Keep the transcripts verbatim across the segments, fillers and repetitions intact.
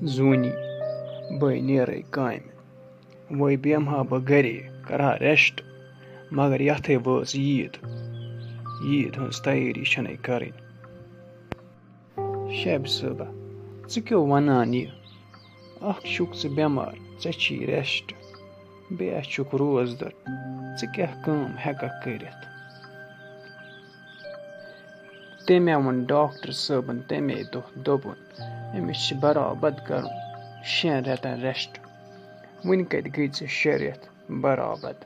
زوٗنی، بَے نیرَے کامہِ۔ وۄنۍ بیٚہمہٕ ہا بہٕ گَرے، کَرٕ ہا rest۔ مگر یَتھٕے وٲژ عیٖد۔ عیٖد ہٕنٛز تیٲری چھَنَے کَرٕنۍ۔ شبِ صٲبہ، ژٕ کیٛاہ وَنان یہِ؟ اَکھ چھُکھ ژٕ بٮ۪مار، ژےٚ چھی rest، بیٚیہِ اَسہِ چھُکھ روزدَر، ژٕ کیٛاہ کٲم ہٮ۪کَکھ کٔرِتھ؟ تٔمۍ ووٚن ڈاکٹر صٲبَن تَمے دۄہ، دوٚپُن، أمِس چھِ برابد کَرُن شٮ۪ن رٮ۪تَن rest۔ وٕنہِ کَتہِ گٔے ژےٚ شےٚ رٮ۪تھ برابد؟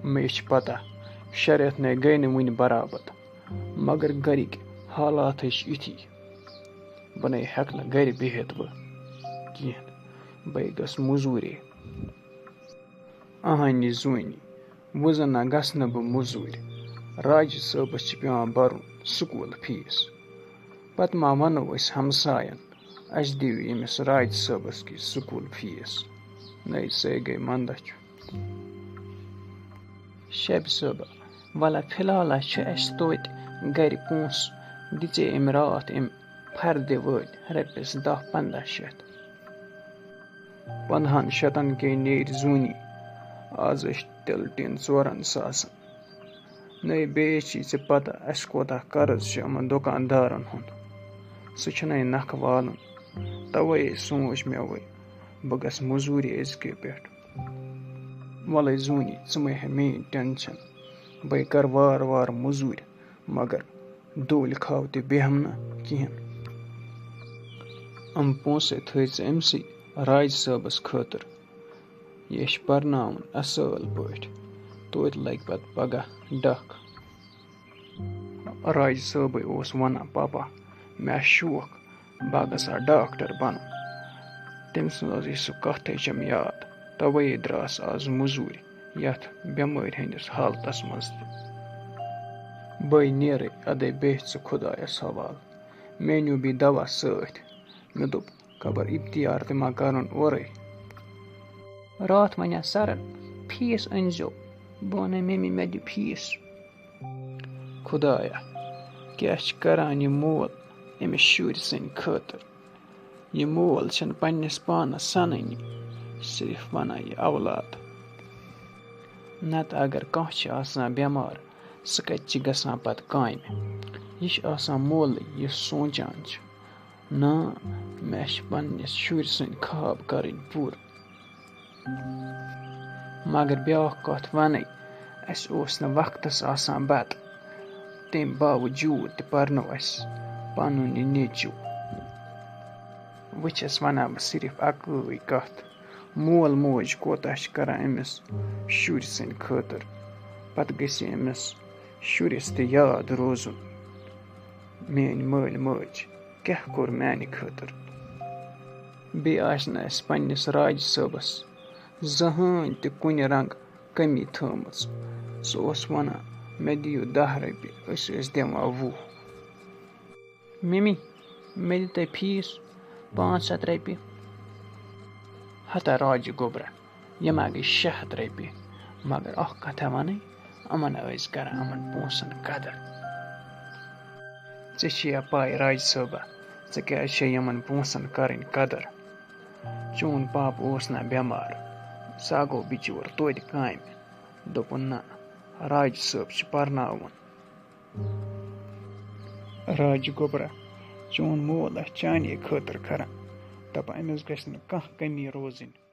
مےٚ چھِ پَتہ، شےٚ رٮ۪تھ نے گٔے نہٕ وٕنہِ برابد، مگر گَرِکۍ حالاتٕے چھِ یِتھی۔ بہٕ نے ہٮ۪کہٕ نہٕ گَرِ بِہِتھ وۄنۍ کِہیٖنۍ، بَے گژھٕ مٔزوٗرے۔ اَہَنہِ زوٗنی، وۄنۍ زَن نہ گژھٕ نہٕ بہٕ مٔزوٗرِ۔ راجہِ صٲبَس چھِ پٮ۪وان بَرُن سکوٗل فیٖس۔ پَتہٕ ما وَنو أسۍ ہمسایَن، اَسہِ دِیِو ییٚمِس راجہِ صٲبَس کِس سکوٗل فیٖس؟ نَے، سُے گٔے منٛدَچھ۔ شبِ صٲبہ، وَلہ فِلحال ہا چھِ اَسہِ توتہِ گَرِ پونٛسہٕ، دِژے أمۍ راتھ أمۍ فردِ وٲلۍ رۄپیَس دَہ پنٛداہ شیٚتھ۔ پنٛدہَن شیٚتَن کے نیرِ زوٗنی۔ آز ٲسۍ تِلہٕ ٹیٖن ژورَن ساسَن۔ نَے بیٚیہِ چھِ ژےٚ پَتہ اَسہِ کوتاہ قرض چھُ یِمَن دُکاندارَن ہُنٛد۔ سُہ چھُنَے نَکھٕ والُن۔ تَوَے سوٗنٛچ مےٚ وۄنۍ، بہٕ گژھٕ مٔزوٗرِ أزکہِ پٮ۪ٹھ۔ وَلَے زوٗنی، ژٕ مَہ ہےٚ میٛٲنۍ tension۔ بَے کَرٕ وارٕ وارٕ مٔزوٗرۍ، مگر دولہِ کھاو تہِ بیٚہم نہٕ کِہیٖنۍ۔ یِم پونٛسَے تھٲے ژٕ أمۍسٕے راج صٲبَس خٲطرٕ۔ یہِ چھِ پَرناوُن اَصٕل پٲٹھۍ، توتہِ لَگہِ پَتہٕ پَگاہ ڈَکھ۔ راج صٲبٕے اوس وَنان، "پاپا، مےٚ آسہِ شوق، بہٕ گژھٕ ہا ڈاکٹر بَنُن۔" تٔمۍ سٕنٛز یہِ سُہ کَتھٕے چھَم یاد، تَوَے درٛاس آز مٔزوٗرۍ یَتھ بٮ۪مٲرۍ ہٕنٛدِس حالتَس منٛز تہِ۔ بٔے نیرَے اَدَے بیٚہہ ژٕ خۄدایَس حوالہٕ۔ مےٚ نیوٗ بیٚیہِ دَوا سۭتۍ۔ مےٚ دوٚپ، خبر اِفتیار تہِ ما کَرُن اورَے۔ راتھ وَنیٛا سَرَن، "فیٖس أنۍزیو۔" بہٕ وَنَے مٔمی، "مےٚ دِ فیٖس۔" خۄدایا، کیٛاہ چھِ کَران یہِ مول أمِس شُرۍ سٕنٛدِ خٲطرٕ؟ یہِ مول چھَنہٕ پنٛنِس پانَس سَنٲنی، صرف وَنان یہِ اولاد۔ نَتہٕ اگر کانٛہہ چھِ آسان بٮ۪مار، سُہ کَتہِ چھِ گژھان پَتہٕ کامہِ؟ یہِ چھِ آسان مولٕے یُس سونٛچان چھُ، نا، مےٚ چھِ پنٛنِس شُرۍ سٕنٛدۍ خاب کَرٕنۍ پوٗرٕ۔ مگر بیٛاکھ کَتھ وَنَے، اَسہِ اوس نہٕ وقتَس آسان بَتہٕ، تَمہِ باوجوٗد تہِ پَرنو اَسہِ پَنُن یہِ نیٚچوٗ۔ وۄنۍ چھَس وَنان بہٕ صرف اَکٕے کَتھ، مول موج کوتاہ چھِ کَران أمِس شُرۍ سٕنٛدِ خٲطرٕ، پَتہٕ گژھِ أمِس شُرِس تہِ یاد روزُن، میٛٲنۍ مٲلۍ مٲج کیٛاہ کوٚر میٛانہِ خٲطرٕ۔ بیٚیہِ آسہِ نہٕ اَسہِ پنٛنِس راج صٲبَس زٕہٕنۍ تہِ کُنہِ رنٛگہٕ کٔمی تھٲومٕژ۔ سُہ اوس وَنان، "مےٚ دِیِو دَہ رۄپیہِ، أسۍ ٲسۍ دِوان وُہ۔" "مِمی، مےٚ دِ تُہۍ فیٖس پانٛژھ ہَتھ رۄپیہِ۔" ہتا راجہِ گوٚبرا، یہِ ما گٔے شےٚ ہَتھ رۄپیہِ؟ مگر اَکھ کَتھا وَنٕے، یِمَن ٲسۍ کَران یِمَن پونٛسَن قدر۔ ژےٚ چھےٚ یا پَے راج صٲبہ، ژےٚ کیٛازِ چھےٚ یِمَن پونٛسَن کَرٕنۍ قدر؟ چون پاپہٕ اوس نا بٮ۪مار، سُہ ہا گوٚو بِچور توتہِ کامہِ۔ دوٚپُن، "نہ، راج صٲب چھُ پَرناوُن۔" راج گوٚبرا، چون مول آسہِ چانے خٲطرٕ کران، دَپان أمِس گژھِ نہٕ کانٛہہ کٔمی روزٕنۍ۔